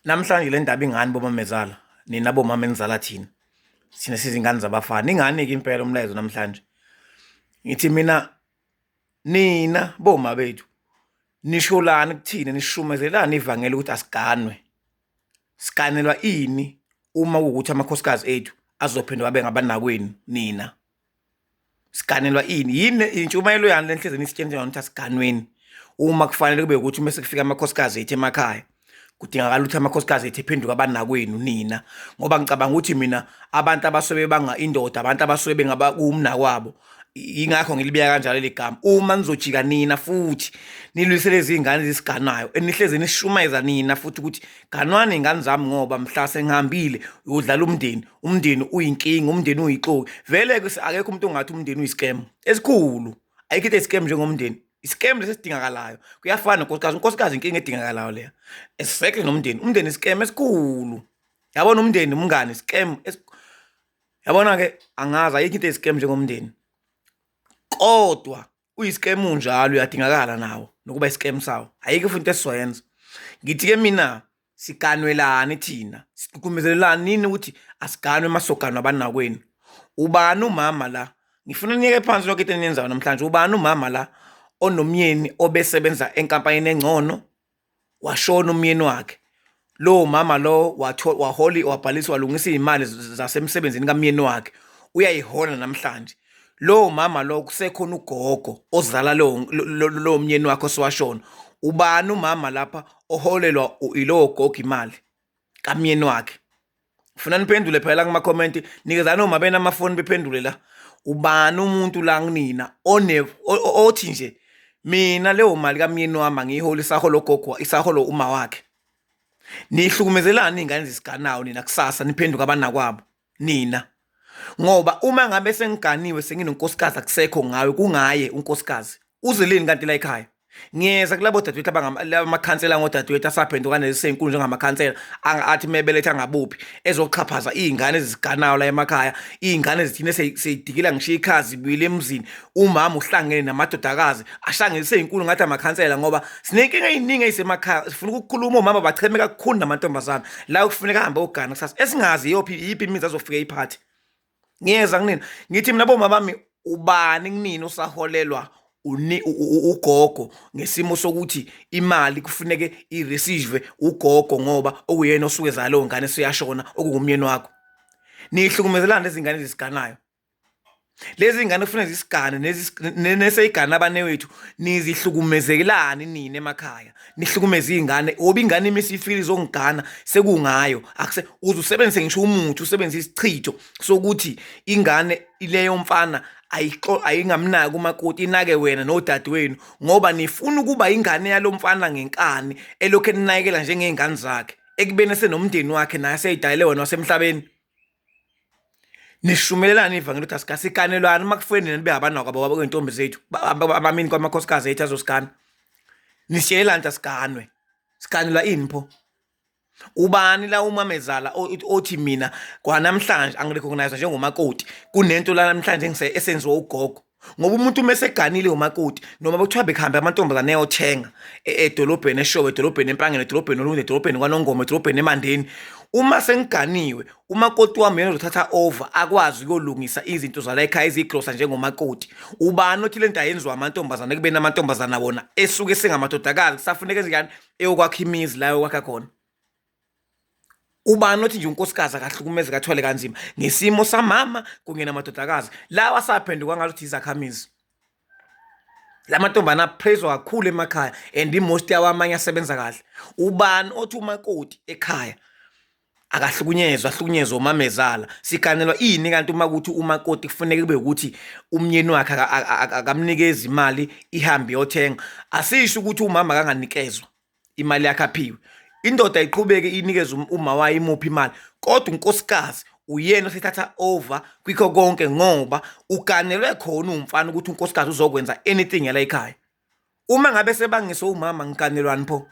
Namhlanje le ndaba ingani bomamezala, nina bomama enizala thina. Thina sizingane zabafana. Ingani-ke impela umlayezo namhlanje. Ngithi mina nina boma bethu nisholani kuthina nishumezelani ivangeli ukuthi asiganwe. Siganelwa ini uma kuwukuthi amakhosikazi ethu azophenduka abe ngabanakwenu nina. Siganelwa ini? Yini intshumayelo yani le nhlezi nisitshenziswa ukuthi asiganweni uma kufanele kube ukuthi uma sekufika amakhosikazi ethu emakhaya kudingakala ukuthi amakhosikazi ethu ephenduke abanakwenu nina, ngoba ngicabanga ukuthi mina abantu abasuke bebanga indoda, abantu abasuke bengaba kumnakwabo, yingakho ngilibeka kanjalo leli gama. Uma nizojika nina futhi nilwise lezi iy'ngane ezisiganayo enihlezi nishumayeza nina futhi ukuthi ganwani iy'ngane zami ngoba mhla sengihambile uyodlala umndeni, umndeni uyinkinga, umndeni uyixoki. Vele-ke akekho umuntu ongathi umndeni uyiscam esikhulu, ayikho into eyiscam njengomndeni. Iscam lesi esidingakalayo, kuyafana nonkosikazi, unkosikazi inkinga edingakalayo leya, exactly nomndeni, umndeni iscam esikhulu. Yabona umndeni umngani iscam, yabona-ke angazi ayikho into eyiscam njengomndeni, kodwa uyiscam unjalo uyadingakala nawo nokuba iscam sawo, ayikho futhi into esizoyenza. Ngithi-ke mina siganwelani thina, sigqugqumezelelani nini ukuthi asiganwe masoganwa abanakwenu. Ubani umama la? Ngifuna niyeke phansi yonke into eniyenzayo namhlanje. Ubani umama la onomyeni obesebenza enkampanini engcono, washona umyeni wakhe. Lowo mama lo wahola, wabhalisa, walungisa iy'mali zasemsebenzini kamyeni wakhe, uyayihola namhlanje. Lowo mama lo kusekhona ugogo ozala lowo lowo myeni wakhe osewashona. Ubani umama lapha oholelwa ilowo gogo imali kamyeni wakhe? Funa niphendule phela kuma-comment, nikezani omama benamafoni bephendule la. Ubani umuntu la kunina one othi nje mina leyo mali kamyeni wami angiyiholi, isaholo ugogo, isaholo uma wakhe. Nihlukumezelani iy'ngane ezisiganayo nina kusasa niphenduke abanakwabo nina, ngoba uma ngabe sengiganiwe senginonkosikazi akusekho ngawe, kungaye unkosikazi uzeleni kanti la ekhaya. Ngiyeza kulabo dadewethu amakhansela ngodadewethu asaphenduka nezisenkulu njengamakhansela athi mebeletha ngabuphi ezoxhaphaza iy'ngane ezisiganayo la emakhaya, iy'ngane zithine seyidikila ngisho ikhazi ibuyile emzini, umama uhlangene namadodakazi ahlangene seyinkulu ngathi amakhansela, ngoba sinenkinga ey'ningi ey'semakhaya sifuna ukukhuluma. Omama bacheme kakhulu namantombazane la kufuneka ahambe ogana kusasa esingazi iyophi iyiphi imizi azofike iphathe. Ngiyeza kunina, ngithi mina boma bami, ubani kunina osaholelwa ugogo ngesimo sokuthi imali kufuneke i-receive ugogo ngoba okuyena osuke ezala leyo ngane eseyashona okungumyeni wakho? Nihlukumezelana lezi ngane ezisiganayo, lezi ngane kufuneka zisigane neseyigane abanewethu, nizihlukumezelani nina emakhaya, nihlukumeze iy'ngane ngoba ingane imisifile izongigana sekungayo akuse uze usebenzise ngisho umuthi, usebenzise isichitho sokuthi ingane ileyo mfana ayingamnaki umakoti, inake wena nodadewenu ngoba nifuna ukuba ingane yalo mfana ngenkani elokhu eninakekela njengey'ngane zakhe ekubeni esenomndeni wakhe naye aseyidalele wena wasemhlabeni. Nishumelelana ivangeli ukuthi asikasikanelwani uma kufuye nina nibe abanako abo kwey'ntombi zethu abamini kwamakhosikazi ethu azosigana. Nisitshelelani ukuthi asiganwe? Siganelwa ini pho? Ubani la umamezala othi mina kwanamhlanje angirecognize njengomakoti, kunento la namhlanje esenziwa ugogo? Ngoba umuntu uma eseganile umakoti, noma bekuthiwa bekuhambe amantombazane eyothenga edolobheni eShowe, edolobheni eMpangeni, edolobheni Olundi, edolobheni kwaNongoma, edolobheni eMandeni, uma sengiganiwe umakoti wami yena uzothatha over akwazi ukuyolungisa izinto zala ekhaya eziyigrosa njengomakoti. Ubani othi lento ayenziwa amantombazane ekubeni amantombazana wona esuke esengamadodakazi kusafuneka enzenjani eyokwakha imizi la yokwakha khona? Ubani othi nje unkosikazi akahlukumeze kathwale kanzima ngesimo samama kunye namadodakazi lawa asaphenduka ngathi izakhamizi? La mantombane aphezwa kakhulu emakhaya and imost yawo amanye asebenza kahle. Ubani othi umakoti ekhaya akahlukunyezwa, ahlukunyezwe umamezala? Siganelwa ini kanti uma kuthi umakoti kufuneka kube ukuthi umnyeni wakhe akamnikezi imali ihambe iyothenga? Asisho ukuthi umama akanganikezwa imali yakhe aphiwe, indoda iqhubeke inikeze uma wayo imuphi imali, kodwa unkosikazi uyena osethatha over kwikho konke ngoba uganelwe khona umfana ukuthi unkosikazi uzokwenza anything yala ekhaya. Uma ngabe sebangise umama, ngiganelwani pho?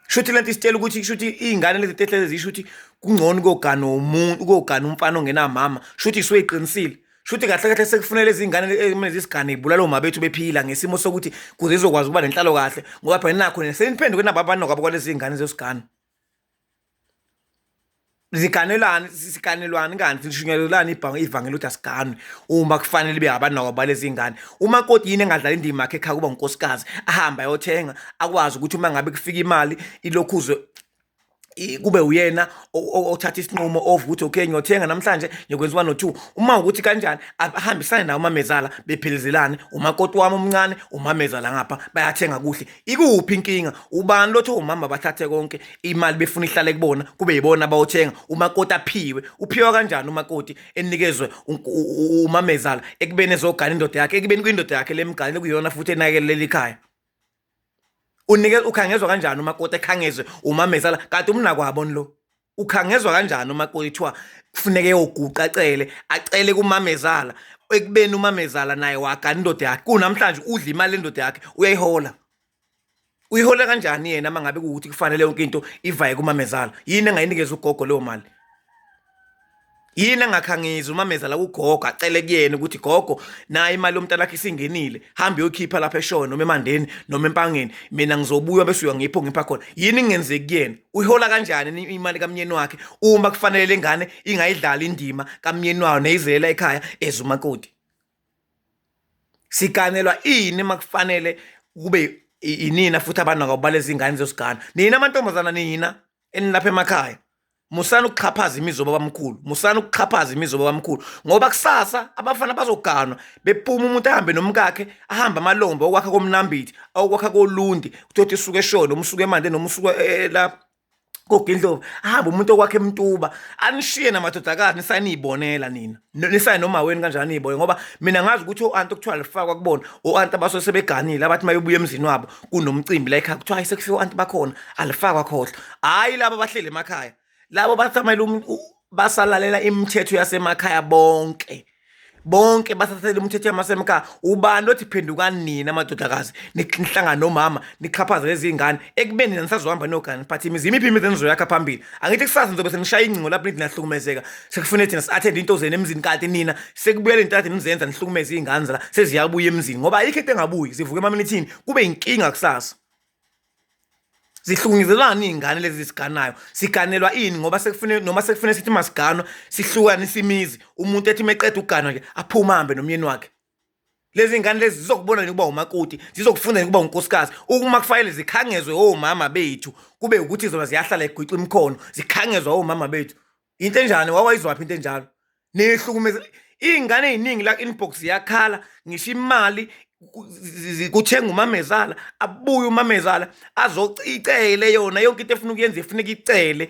Shuthi lento isitshela ukuthi shuthi iy'ngane lezi tehlezi zisho ukuthi kungcono ukuyogana umuntu, ukuyogana umfana ongenamama. Shuthi isuke iqinisile. Shuthi kahle kahle sekufunela lezi ngane ekumele zisigane ibulala oma bethu bephila ngesimo sokuthi kuze izokwazi ukuba nenhlalo kahle, ngoba phela nakho seniphenduke nabo abanokwabo kwalezi ngane zesigane. Ziganelani, siganelwani kanti lishunyayelelani ibhange ivangeli ukuthi asiganwe uma kufanele ibe abanakwa balezi ngane. Umakoti yini engadlala indima yakhe ekhaya kuba unkosikazi ahambe ayothenga akwazi ukuthi uma ngabe kufika imali ilokhuzwe kube uyena othatha isinqumo of ukuthi okay ngiyothenga namhlanje ngiyokwenza one no two. Uma ukuthi kanjani ahambisane nawo umamezala bephelezelane, umakoti wami omncane umamezala ngapha bayathenga kuhle. Ikuphi inkinga? Ubani lothi omama bathathe konke imali befuna ihlale kubona kube yibona abayothenga umakoti aphiwe. Uphiwa kanjani umakoti enikezwe umamezala ekubeni ezogana indoda yakhe ekubeni kwindoda yakhe lemgane kuyona futhi enakelela ikhaya. Unike ukhangezwa kanjani umakoti ekhangezwe umamezala kanti umnakwabo lo? Ukhangezwa kanjani umakoti kuthiwa kufuneke eyoguqa acele acele kumamezala ekubeni umamezala naye wagana indoda yakhe kunamhlanje udla imali lendoda yakhe uyayihola. Uyihola kanjani yena uma ngabe kuwukuthi kufanele yonke into ivaye kumamezala? Yini engayinikeza ugogo leyo mali? Yini engakhangizi umamezala kugogo acele kuyena ukuthi gogo nayi imali yomntana wakhe isingenile hambe uyokhipha lapha eshowe noma emandeni noma empangeni mina ngizobuya bese uyangipha ongipha khona. Yini ingenzeki kuyena? Uyihola kanjani imali kamnyeni wakhe uma kufanele le ngane ingayidlali indima kamnyeni wayo neyizelela ekhaya as umakoti? Siganelwa ini uma kufanele kube inina futhi abanakwa balezi ngane zosigana? Nina amantombazana nina enilapha emakhaya musani ukuxhaphaza imizi obabamkhulu, musani ukuxhaphaza imizi obabamkhulu ngoba kusasa abafana bazoganwa bephuma umuntu ahambe nomkakhe ahambe amalombo okwakha komnambithi okwakha kolundi kuthiwa isuke eshowe noma usuke emande noma usuke la kogindlovu ahambe umuntu okwakhe emtuba anishiye namadodakazi nisaniyibonela nina nisaye noma weni kanjani niyibone ngoba mina ngazi ukuthi o-anti okuthiwa lifakwa kubona o-anti abasuke sebeganile abathi uma bebuya emzini wabo kunomcimbi la ekhaya kuthiwa hayi sekufika o-anti bakhona alifakwa khohlwa hhayi laba abahleli emakhaya labo bathamela basalalela imithetho yasemakhaya bonke bonke basathathela umthetho yamasemkhaya. Ubani othi phendukani nina amadodakazi nihlangane nomama nixhaphaze lezi ngane ekubeni nina nisazohamba niyogana niphathe imizi imiphi imizi enizoyakha phambili? Angithi kusasa nizobe senishaya ingcingo lapho nithi niyahlukumezeka sekufuneka thina si-athende into zenu emzini kanti nina sekubuyela into kade nizenza nihlukumeze iy'ngane zala seziyabuya emzini ngoba ayikho into engabuyi zivuke emaminithini kube inkinga kusasa. Zihlukunyezelani iy'ngane lezi ziganayo? Siganelwa ini ngoba sekufune noma sekufune sithi masiganwa sihlukanise imizi umuntu ethi meqeda ukuganwa nje aphume ahambe nomyeni wakhe. Lezi ngane lezi zizokubona nje ukuba umakoti, zizokufunda nje ukuba unkosikazi. Uma kufanele zikhangezwe omama bethu kube ukuthi zona ziyahlala igwica imikhono zikhangezwa omama bethu. Into enjani wawayizwaphi into enjalo? Nihlukumeze iy'ngane ey'ningi la inbox ziyakhala ngisho imali kuthenga umamezala abuye umamezala azocicele yona yonke into efuna ukuyenza ifuneka icele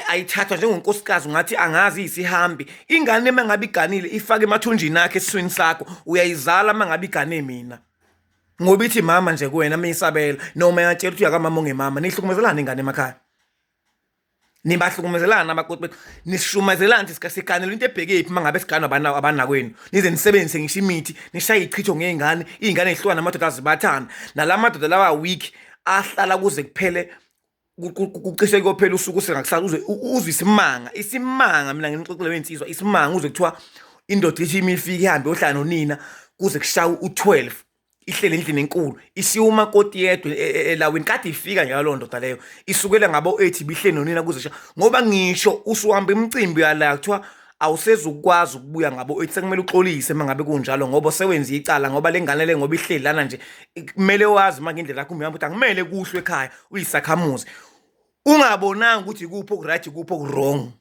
ayithathwa njengonkosikazi ungathi angazi isihambi ingane uma ngabe iganile ifake emathunjini akhe esiswini sakho uyayizala uma ngabe igane mina ngoba ithi mama nje kuwena uma isabela noma yatshela ukuthi uyakamama ongemama nihlukumezelana ingane emakhaya nibahlukumezelana amakoti bethu nishumazelana nje siganela into ebhekephi uma ngabe siganwa abanakwenu nize nisebenzise ngisho imithi nishaye ichitho ngey'ngane iy'ngane zihlukana namadoda azibathanda nala madoda lawa weak ahlala kuze kuphele kucishe kuyophela usuku sengakusasa uze uzwe isimanga isimanga mina nginixoxele wensizwa isimanga uze kuthiwa indoda ithi imifike ihambe yohlala nonina kuze kushawe u-12 ihleli endlini enkulu ishiya umakoti yedwa elawini kade ifika njalo leyo ndoda leyo isukela ngabo-8 ibihleli nonina kuze sha ngoba ngisho usuhamba imicimbi uyalaya kuthiwa awusezukwazi ukubuya ngabo-8 sekumele uxolise uma ngabe kunjalo ngoba sewenze icala ngoba le ngane le ngoba ihleli lana nje kumele wazi manje indlela yakho umhamba ukuthi akumele kuhlwe ekhaya uyisakhamuzi ungabonanga ukuthi ikuphi okuright ikuphi okurong.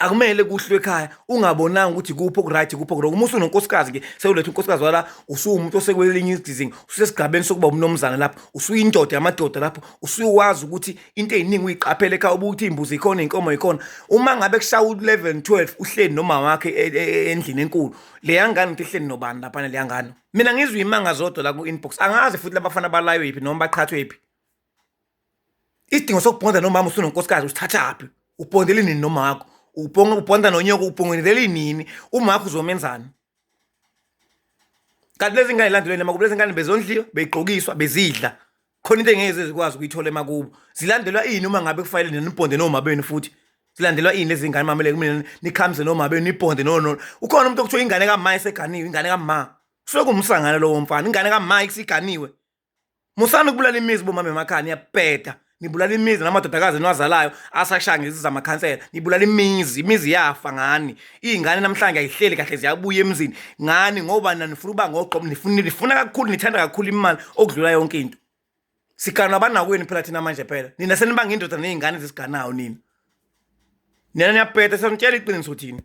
Akumele kuhlwe ekhaya ungabonanga ukuthi kuphi okuright kuphi okurong. Uma usunonkosikazi ke sewuletha unkosikazi wala usuwumuntu osekwelinye izinga usesigabeni sokuba umnomzana lapho usuyindoda yamadoda lapho usuwazi ukuthi into eziningi uyiqaphele ekhaya ubuthi imbuzi ikhona inkomo ikhona. Uma ngabe kushaya u-11 12 uhleli noma wakhe endlini enkulu leya ngane ukuthi ihleli nobani laphana leya ngane. Mina ngizwe imanga zodwa la ku-inbox angazi futhi labafana balaywe yiphi noma baqhathwe yiphi. Isidingo sokubhonda nomama usunonkosikazi usithathaphi? Ubhondela nini nomakho? Ubhonga ubhonda nonyoko ubhongendela nini? Umakho uzomenzani? Kanti lezi ngane ilandelwe nemakubo lezi ngane bezondliwa, begqokiswa, bezidla. Khona into engeke zikwazi ukuyithola emakubo. Zilandelwa ini uma ngabe kufanele nina nibhonde noma benu futhi? Zilandelwa ini lezi ngane mamele kumina nikhamze noma benu nibhonde no no. Ukhona umuntu okuthiwa ingane kama eseganiwe, ingane kama. Kusuke kuwumsangano lowo mfana, ingane kama isiganiwe. Musani ukubulala imizi bomama emakhaya niyabheda. Nibulala imizi namadodakazi eniwazalayo asashaya ngezi zamakhansela. Nibulala imizi, imizi yafa ngani. Iy'ngane namhlanje ayihleli kahle ziyabuya emzini ngani ngoba nanifuna ukuba ngoqobo, nifuna nifuna kakhulu, nithanda kakhulu imali okudlula yonke into. Siganwa abanakwenu phela thina manje phela. Nina senibanga indoda ney'ngane zesiganayo nina. Nina niyabheda, sanitshela iqiniso thina.